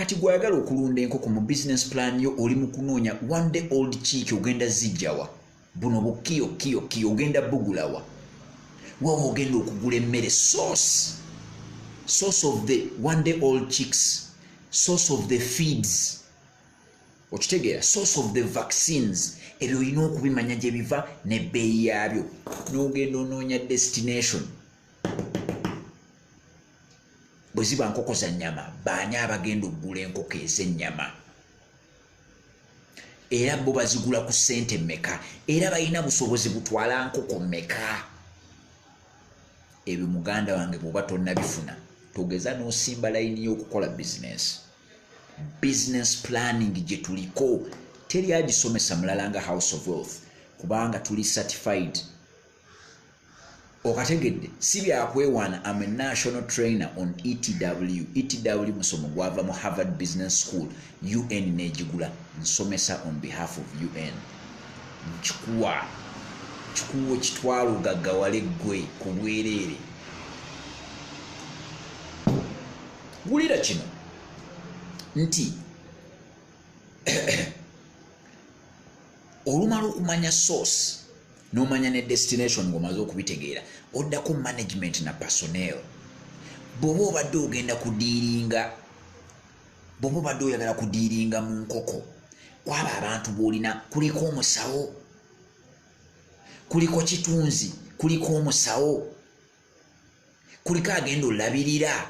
Kati gwayagala okulunda enkoko, mu business plan yo oli mu kunoonya one day old chick, ogenda zijjawa? Buno bukiyo kiyo kiyo ogenda bugulawa? Wawa ogenda okugula emmere? Source of the one day old chicks, source of the feeds, okitegeera, source of the vaccines, ebyo olina okubimanya gye biva n'ebbeeyi yaabyo, n'ogenda onoonya destination. Bwe ziba nkoko za nnyama, baani abagenda okugula enkoko ez'ennyama? Era bo bazigula ku ssente mmeka? Era balina busobozi butwala nkoko mmeka? Ebyo, muganda wange, bw'oba tonnabifuna, togeza n'osimba layini y'okukola bizinesi. Business planning gye tuliko teri agisomesa mulala nga House of Wealth, kubanga tuli certified. Okategedde? Si byakwewaana. Am a national trainer on ETW. ETW musomo gwava mu Harvard Business School, UN negigula. Nsomesa on behalf of UN. Nkikuwa, kikuwa, kitwala ogaggawale ggwe ku bwereere. Wulira kino nti olumala okumanya source n'omanya ne destination, ng'omaze okubitegeera, oddako management na personnel. Bw'oba obadde ogenda kudiiringa, bw'oba obadde oyagala kudiiringa mu nkoko, kwaba abantu b'olina, kuliko omusawo, kuliko kitunzi, kuliko omusawo, kuliko agenda olabirira.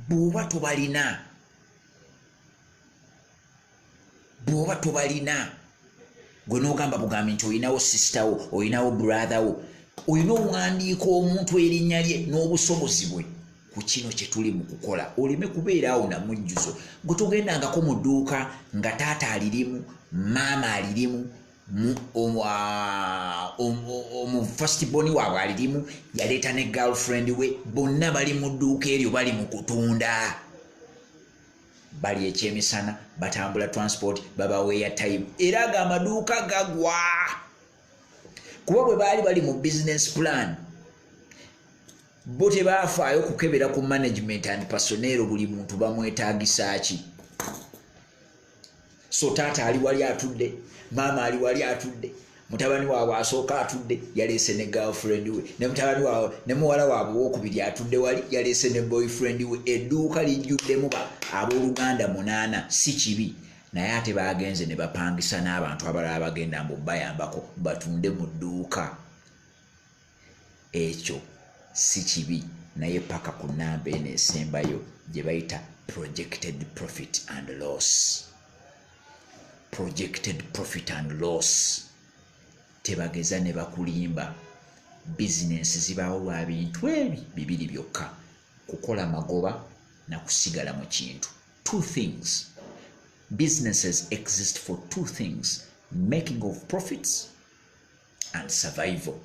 Bw'oba tobalina, bw'oba tobalina, gwe n'ogamba bugambi nti olinawo sister wo, olinawo brother wo, olina owandiika omuntu erinnya lye n'obusobozi bwe ku kino kye tuli mu kukola, oleme kubeera awo namujjuzo. Gwe togendangako mu dduuka nga taata alirimu, maama alirimu, omu first born waabwe alirimu, yaleeta ne girlfriend we, bonna bali mu dduuka eryo, bali mu kutunda, bali ekyemisana, batambula transport, babaweeya time, era ago amaduuka gagwa, kuba bwe baali bali mu business plan bo tebaafaayo kukebera ku management and personnel, buli muntu bamwetaagisa ki. So taata ali wali atudde, maama ali wali atudde, mutabani waabwe asooka atudde, yaleese ne girlfriend we, ne mutabani waabwe ne muwala waabwe owokubiri atudde wali, yaleese ne boyfriend we. Edduuka lijjuddemu ba abooluganda munaana. Si kibi, naye ate bagenze ne bapangisa n'abantu abalala bagenda mbu bayambako batunde mu dduuka. Ekyo si kibi, naye paka ku namba eno esembayo gye bayita projected profit and loss. Projected profit and loss, tebageza ne bakulimba. Bizinensi zibaawo lwa bintu ebi bibiri byokka: kukola magoba na kusigala mu kintu. Two things. Businesses exist for two things: making of profits and survival.